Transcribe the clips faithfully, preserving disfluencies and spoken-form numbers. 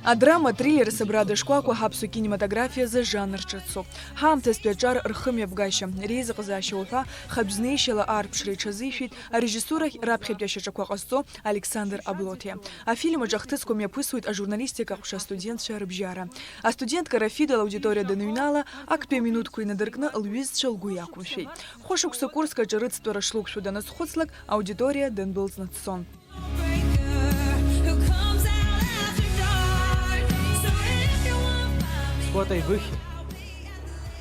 Адрама, атриллер, асабрада шкәакәа ҳаԥсуа кинематографиазы жанр ҿыцуп. Ҳаамҭазтәи аҿар рхымҩаԥгашьа, реизыҟазаашьа уҳәа, хатә знеишьала аарԥшра иҽазишәеит арежиссурахь раԥхьатәи ашьаҿақәа ҟазҵо Александр Аблоҭиа. Афильм аҿы ахҭысқәа мҩаԥысуеит ажурналистика аҟәша астудентцәа рыбжьара. Астудентка Рафида лаудиториа даныҩнала, актәи аминуҭқәа инадыркны лҩызцәа лгәы иақәымшәеит. Хәышықәса курск аҿы рыцтәара шлықәшәо даназхәыцлак, аудиториа дындәылҵны дцон. Скәата ибыхьи?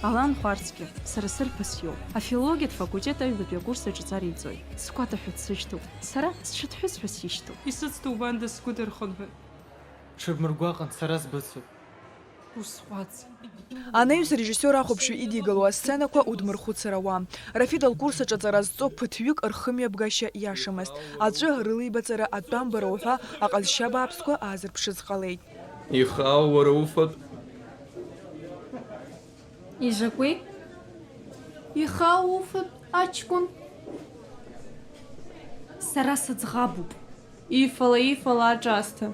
Алан Хәарцкьа, сара сырԥыс иоуп. Афилологиатә факультет аҩбатәи акурс аҿы аҵара иҵоит. Скәата ҳәа дсышьҭоуп. Сара сҽыҭҳәыс ҳәа сишьҭоуп. Исыцҭоубандаз сгәы дырхынҳәын. Ҽыбмыргәаҟын, сара сбыцуп. Усҟәаҵ. Анаҩс арежиссиор ахәаԥшҩы идигалоу асценақәа удмырхәыцыр ауам. Рафида лкурс аҿы аҵара зҵо ԥыҭҩык рхымҩаԥгашьа иашамызт. Аҵәы рылеибаҵара, атәамбара уҳәа аҟазшьа бааԥсқәа аазырԥшыз ҟалеит. Ихаау уара уфатә? Изакәи? Ихаау уфатә, аҷкәын? Сара сыӡӷабуп. Ифала, ифала аҿаасҭа.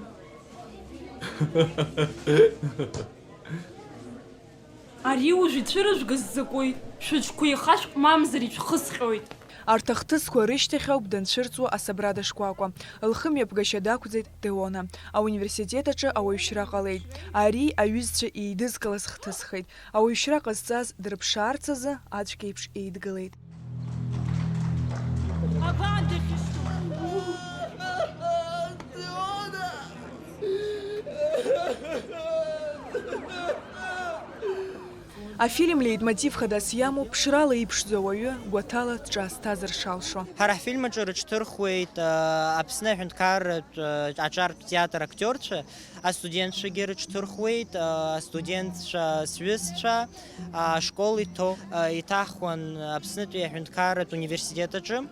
Ари уажә ицәырыжәгаз закәи? Шәыҿқәа еихашәк, мамзар ишәхысҟьоит. Арҭ ахҭысқәа рышьҭахь ауп данцәырҵуа асабрада шкәакәа. Лхымҩаԥгашьа дақәҵеит Теона. Ауниверситет аҿы ауаҩшьра ҟалеит. Ари аҩызцәа еидызкылаз хҭысхеит. Ауаҩшьра ҟазҵаз дрыԥшаарц азы аӡәк еиԥш еидгылеит. Афильм леитмотив хадас иамоу ԥшрала иԥшӡоу ауаҩы гәаҭала дҿаасҭазар шалшо. Ҳара ҳфильм аҿы рыҽҭырхуеит, а, Аԥсны аҳәынҭқарратә, а, аҿартә театр актиорцәа, астудентцәагьы рыҽҭырхуеит, а, астудентцәа сҩызцәа, а, ашкол иҭоу, а, иҭахуан Аԥснытәи аҳәынҭқарратә университет аҿы,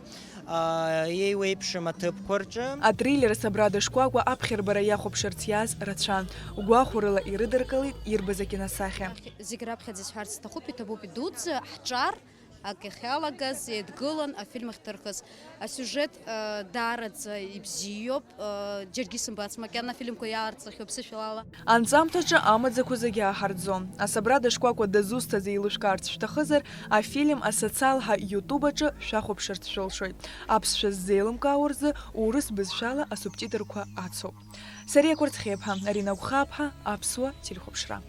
а, еиуеиԥшым аҭыԥқәа рҿы. Атриллер асабрада шкәакәа аԥхьарбара иахәаԥшырц иааз рацәан. Гәахәарыла ирыдыркылеит ирбаз акиносахьа. Зегь раԥхьаӡа исҳәарц сҭахуп, иҭабуп идуӡӡа, ҳҿар, ак иахьалагаз, еидгылан афильм ахьҭырхыз. Асиужет, э, даараӡа ибзиоуп, э, џьаргьы исымбац, макьана афильмқәа иаарҵахьоу ԥсышәалала. Анҵамҭаҿы амаӡақәа зегьы ааҳарӡом. Асабрада шкәакәа дызусҭаз еилышәкаарц шәҭахызар, афильм асоциал ҳа YouTube аҿы шәахәаԥшырц шәылшоит. Аԥсшәа ззеилымкаауа рзы урыс бызшәала асубтитрқәа ацуп. Сариа Кәарцхеиԥҳа, Арина Гәхаԥҳа, Аԥсуа телехәаԥшра.